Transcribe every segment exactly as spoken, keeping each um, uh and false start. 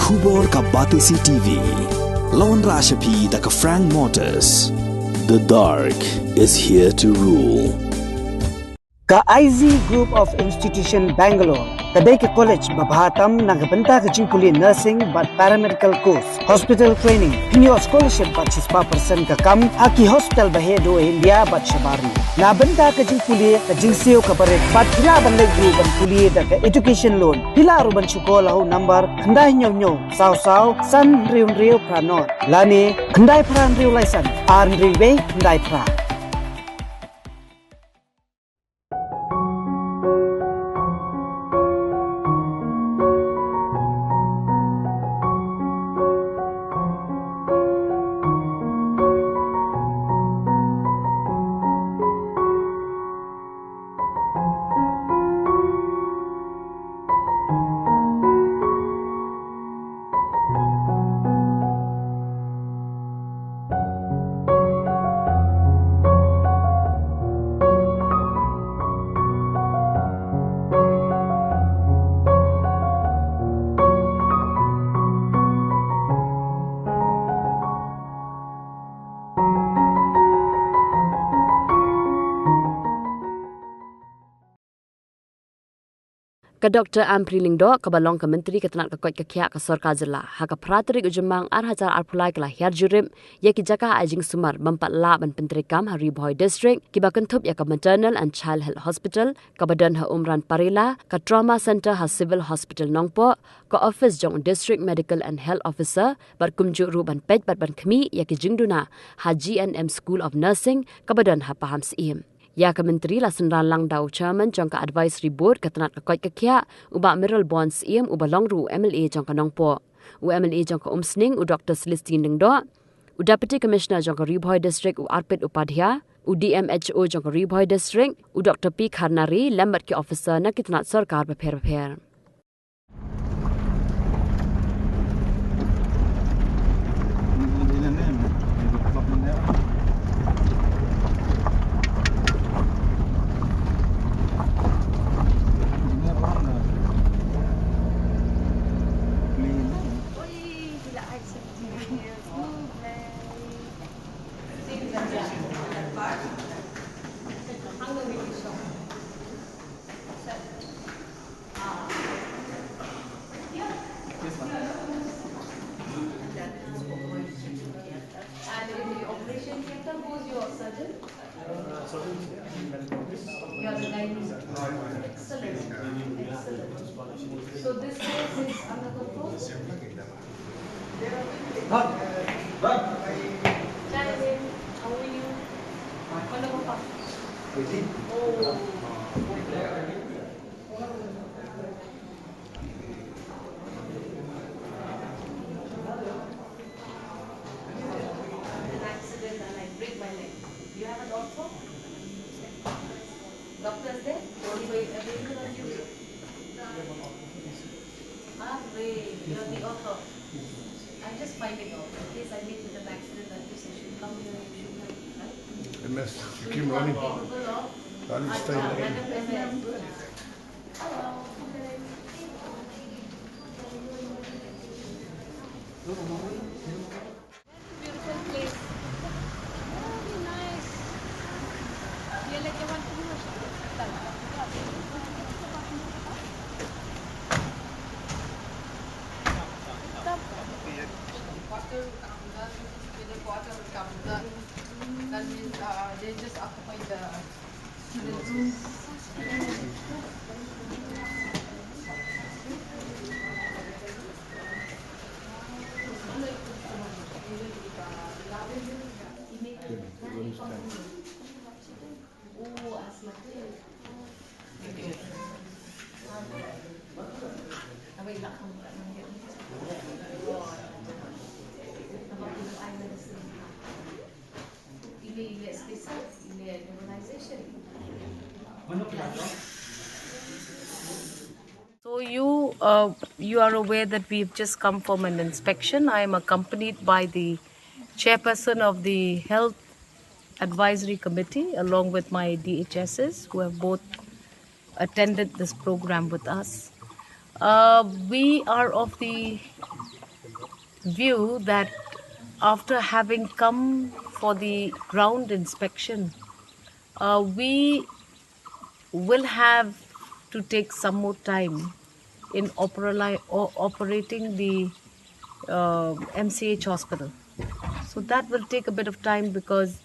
Khubor ka Batesi T V. La wanrah sha phi da ka Frank Motors. The dark is here to rule. Ka I Z Group of Institution Bangalore ka dei ka college ba bha tam na ka bynta ka jingpule nursing bad paramedical course, hospital training, pynïoh scholarship bad shispah percent ka kam ha ki hospital ba heh duh ha India bad shabar ri. Na bynta ka jingpule ka jingsiew ka barit bad phi lah ban leit ruh ban pule da ka education loan. Phi lah ruh ban shu call ha u number khyndai hynñiew hynñiew saw saw san hynriew hynriew phra nod lane khyndai phra hynriew lai san ar hynriew wei khyndai phra. Ka Doctor Ampareen Lyngdoh, kaba long ka Myntri ka tnat ka koit ka khiah ka Sorkar Jylla, ha ka phra tarik u Jymmang ar hajar arphew lai ka la hiar jurip ïa ki jaka ai jingsumar bym pat lah ban pyntreikam ha Ri Bhoi District, kiba kynthup ïa ka Maternal and Child Health Hospital, kaba don ha Umran Parela, ka Trauma Centre ha Civil Hospital Nongpoh, ka office jong u District Medical and Health Officer, bad kumjuh ruh ban peit bad ban khmih ïa ki jingduna ha G N M School of Nursing, kaba don ha Pahamsyiem. Ïa ka Myntri la synran lang da u Chairman jong ka Advisory Board ka tnat ka koit ka khiah, u Bah Mayralborn Syiem, uba long ruh u M L A jong ka Nongpoh, u M L A jong ka Umsning, u Doctor Celestine Lyngdoh, u Deputy Commissioner jong ka Ri Bhoi District, u Arpit Upadhyay, u D M H O jong ka Ri Bhoi District, u Doctor P Kharnari, lem bad ki officer na ki tnat sorkar bapher bapher. And in the operation theater, who's your surgeon? You're the gynae. Excellent. Excellent. So this case is under control? Hi, how are you? Mana Papa? Oh. An accident and I break my leg. You have an ortho? Doctors there? Are they available on duty? Ah, wait, you're the ortho. I'm just finding out. In case I meet with an accident like this, I should come here, you should help me, right? M S, you keep running. Capable of. Daddy, stay. Madam M S. Beautiful place. Very nice. ये लेके वन टू। Quarter will come down. When the quarter will come down, that means, uh, they just occupy the student room. So you, uh, you are aware that we've just come from an inspection. I am accompanied by the chairperson of the Health Advisory Committee, along with my D H Ss, who have both attended this program with us. Uh, we are of the view that after having come for the ground inspection, uh, we will have to take some more time in operali- o- operating the uh, M C H hospital. So that will take a bit of time because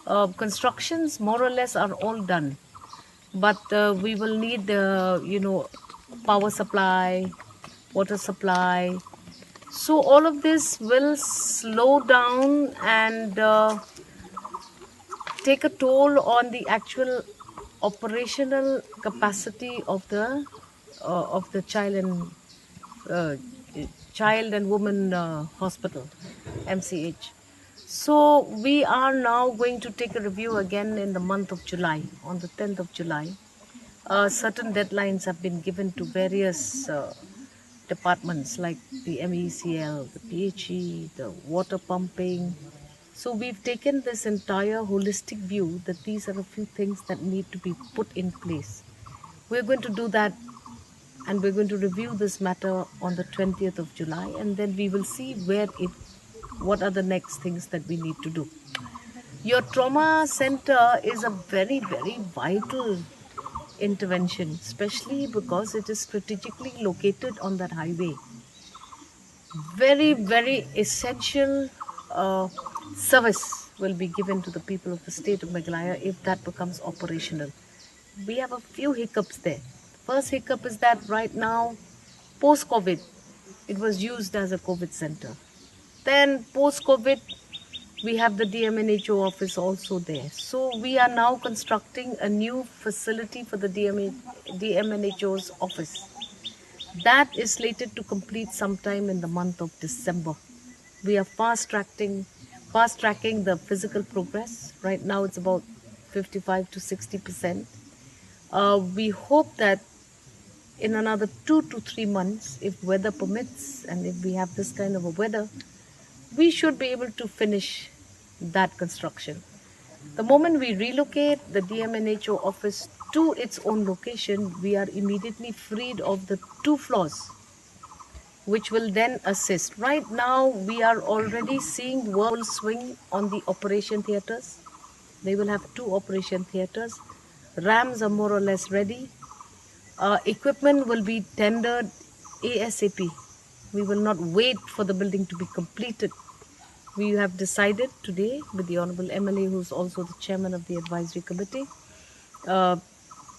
uh, constructions more or less are all done, but uh, we will need, uh, you know, power supply, water supply. So all of this will slow down and uh, take a toll on the actual operational capacity of the uh, of the child and uh, child and woman uh, hospital, M C H. So we are now going to take a review again in the month of July, on the tenth of July. Uh, certain deadlines have been given to various uh, departments like the M E C L, the P H E, the water pumping. So we've taken this entire holistic view that these are a few things that need to be put in place. We're going to do that, and we're going to review this matter on the twentieth of July, and then we will see where it, what are the next things that we need to do. Your trauma center is a very, very vital intervention, especially because it is strategically located on that highway. Very, very essential uh, service will be given to the people of the state of Meghalaya if that becomes operational. We have a few hiccups there. First hiccup is that right now, post COVID, it was used as a COVID center. Then, post COVID, we have the D M N H O office also there. So, we are now constructing a new facility for the D M H, D M N H O's office. That is slated to complete sometime in the month of December. We are fast tracking, fast tracking the physical progress. Right now, it's about fifty-five to sixty percent. Uh, we hope that in another two to three months, if weather permits and if we have this kind of a weather, we should be able to finish that construction. The moment we relocate the D M N H O office to its own location, we are immediately freed of the two floors, which will then assist. Right now, we are already seeing work swing on the operation theatres. They will have two operation theatres. RAMs are more or less ready. Uh, equipment will be tendered ASAP. We will not wait for the building to be completed. We have decided today with the Honourable M L A, who's also the chairman of the advisory committee, uh,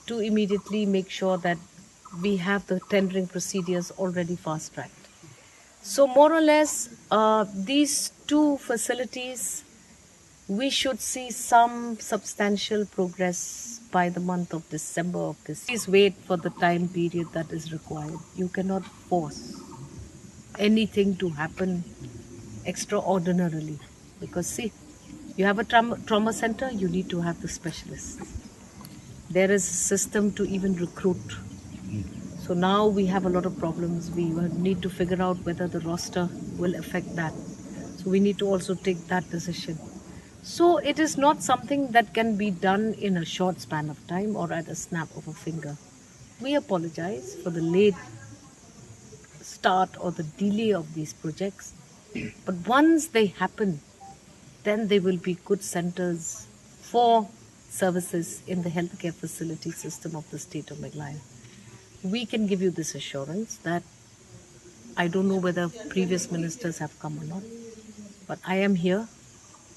to immediately make sure that we have the tendering procedures already fast tracked. So, more or less, uh, these two facilities, we should see some substantial progress by the month of December of this. Please wait for the time period that is required. You cannot force anything to happen extraordinarily, because, see, you have a trauma, trauma center, you need to have the specialists. There is a system to even recruit. So now we have a lot of problems. We need to figure out whether the roster will affect that. So we need to also take that decision. So it is not something that can be done in a short span of time or at a snap of a finger. We apologize for the late start or the delay of these projects. But once they happen, then they will be good centers for services in the healthcare facility system of the state of Meghalaya. We can give you this assurance that I don't know whether previous ministers have come or not, but I am here.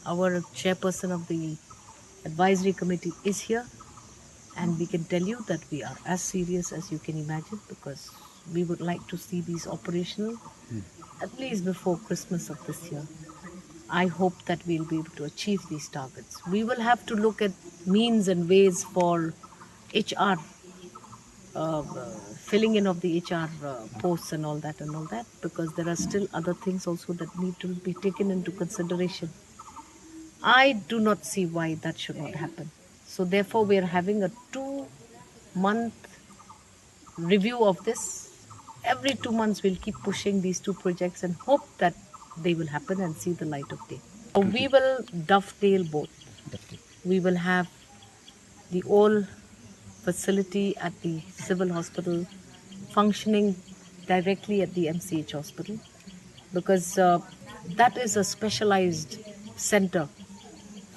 Our chairperson of the advisory committee is here, and we can tell you that we are as serious as you can imagine, because we would like to see these operational at least before Christmas of this year. I hope that we'll be able to achieve these targets. We will have to look at means and ways for H R, uh, filling in of the H R uh, posts and all that and all that, because there are still other things also that need to be taken into consideration. I do not see why that should not happen. So therefore, we are having a two-month review of this. Every two months, we'll keep pushing these two projects and hope that they will happen and see the light of day. So we will dovetail both. We will have the old facility at the civil hospital functioning directly at the M C H hospital, because uh, that is a specialized center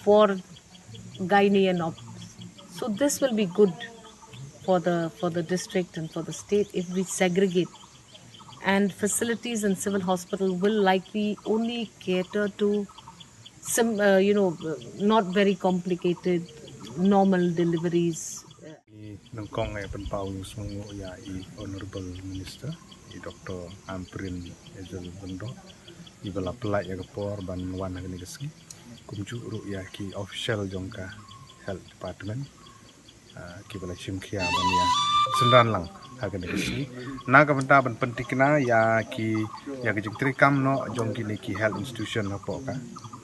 for gynae and obs. So this will be good for the for the district and for the state if we segregate. And facilities in civil hospital will likely only cater to some, uh, you know, not very complicated, normal deliveries. I nyngkong e pynpaw ïa u sngewbha ïa i Honorable Minister, i Doctor Ampareen Ejal Lyngdoh, iba la pynlait ïa ka por ban wan ha kane ka sngi. Kumjuh ruh ïa ki official jong ka Health Department, ah, kiba la shim khia ban ïa synran lang ha kane ka sngi. Na ka bynta ban pyntikna ïa ki, ïa ka jingtrei kam noh jong kine ki health institution hapoh ka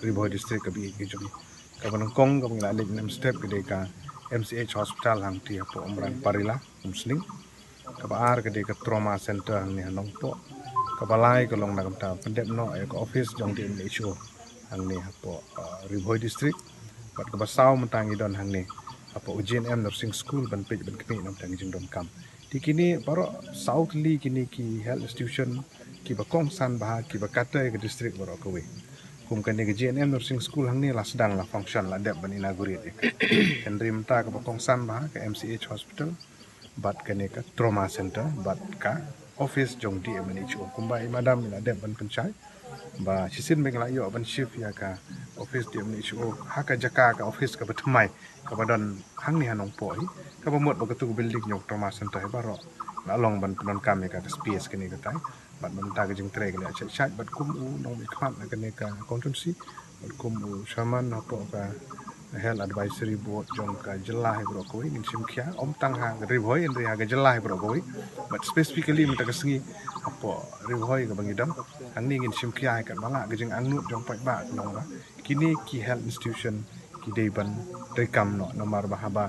Ri Bhoi District kaba ïeit ka jong ngi. Kaba nyngkong kaba ngi la leit mynstep ka dei ka M C H hospital hangtei hapoh Umrangparila, Umsning. Kaba ar ka dei ka trauma center hangne ha Nongpoh. Kaba lai ka long na ka bynta pyndep noh ïa ka office jong D M H O hangne hapoh, ah, Ri Bhoi District. Bad kaba saw mynta ngi don hangne hapoh u G N M Nursing School ban peit ban khmih na ka bynta ka jingdonkam. Te kine baroh saw tylli kine ki health institution kiba kongsan bha, kiba kata ïa ka district baroh kawei. Kum kane ka G N M Nursing School hangne la sdang, la function, la dep ban inaugurate ïa ka. Hynrei mynta kaba kongsan bha ka M C H hospital bad kane ka trauma center bad ka office jong D M N H O. Kumba i madam i la dep ban pynshai ba shisien ba ngi la ïoh ban shift ïa ka office D M N H O ha ka jaka, ka office kaba thymmai kaba don hangne ha Nongpoh hi, kaba mut ba katu ka building jong trauma center hi baroh la long ban pyndonkam ïa ka, ka space kane katai. Bad mynta ka jingtrei ka la shait shait, bad kum u nongmihkhmat na kane ka constituency, bad kum u chairman hapoh ka Health Advisory Board jong ka jylla hi baroh kawei, ngin shim khia ym tang ha Ri Bhoi hynrei ha ka jylla hi baroh kawei. Bad specifically mynta ka sngi hapoh Ri Bhoi kaba ngi don hangne ngin shim khia ïa katba lah ka jingangnud jong paidbah, ka long ba kine ki health institution ki dei ban treikam noh, namar ba haba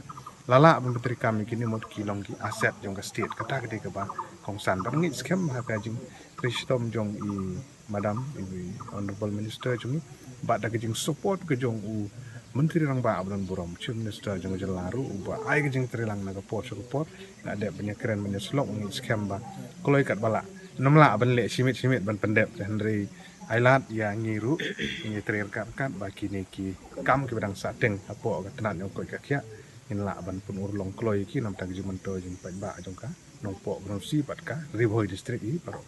la lah ban treikam ïa kine mut ki long ki asset jong ka state, kata ka dei kaba kongsan. Bad ngeit skhem ha ka jingtrei shitom jong i madam, i Honorable Minister jong ngi, bad da ka jingsupport ka jong u Myntri Rangbah ba don burom, Chief Minister jong ka jylla ruh, uba ai ka jingtrei lang na ka por sha ka por, la dep ban ïakren ban ïasyllok, ngeit skhem ba kloi katba lah, nym lah ban leh shimit shimit ban pyndep, hynrei ai lad ïa ngi ruh, ngi trei ryngkat ryngkat ba kine ki kam kiba dang sahteng hapoh ka tnat jong koit ka khiah ngin lah ban pynurlong kloi ïa ki na ka bynta ka jingmyntoi jong paidbah jong ka Nongpoh, Umsning bad ka Ri Bhoi District hi baroh.